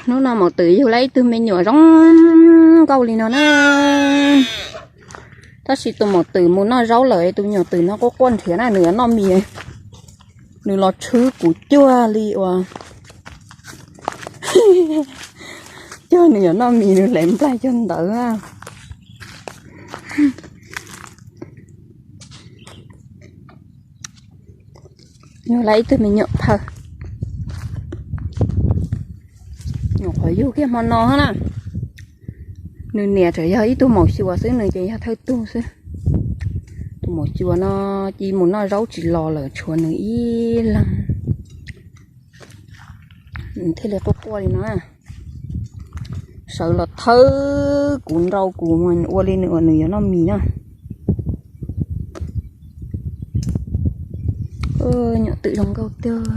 Hnub no Maum Twm yug lawm ib tug me nyuam zoo nkauj li no na. Tab sis tus Maum Twm mus noj zaub lawm, tus nyuam twm no quaj quaj nrhiav na, nws yuav noj mis. Nws los tshwb kuv cuag li uas, cuag nws yuav noj mis, nws hle nplaig cuag ntawd. Yug lawm ib tug me nyuam phawj. Nyuam qhuav yug kiag hmo no na. Nws niam tseem yog ib tug maum xyuas xwb, nws ces yog thawj tug xwb. Tus maum xyuas no cia mus noj zaub tsis los lawm, tshuav nws ib leeg. Nws thiaj li quaj quaj li no. Sawv los thawb kuv, nrau kuv, ua li nws uas nws yuav noj mis na. Nyuam twm zoo nkauj tiag.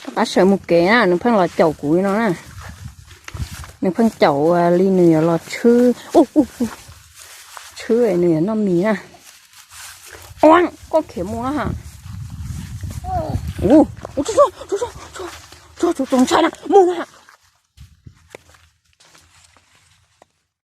Rov qab sawv mus kev na, nws pheej los caum kuv li no na. Nws pheej caum li nws yuav los tshwb, tshwb nws yuav noj mis na. Ua, koj khiav mus na ha. Ua, tsuag tsuag tsuag tsuag tsuag tsuag tsuag tsuag ntshai na, mus na ha.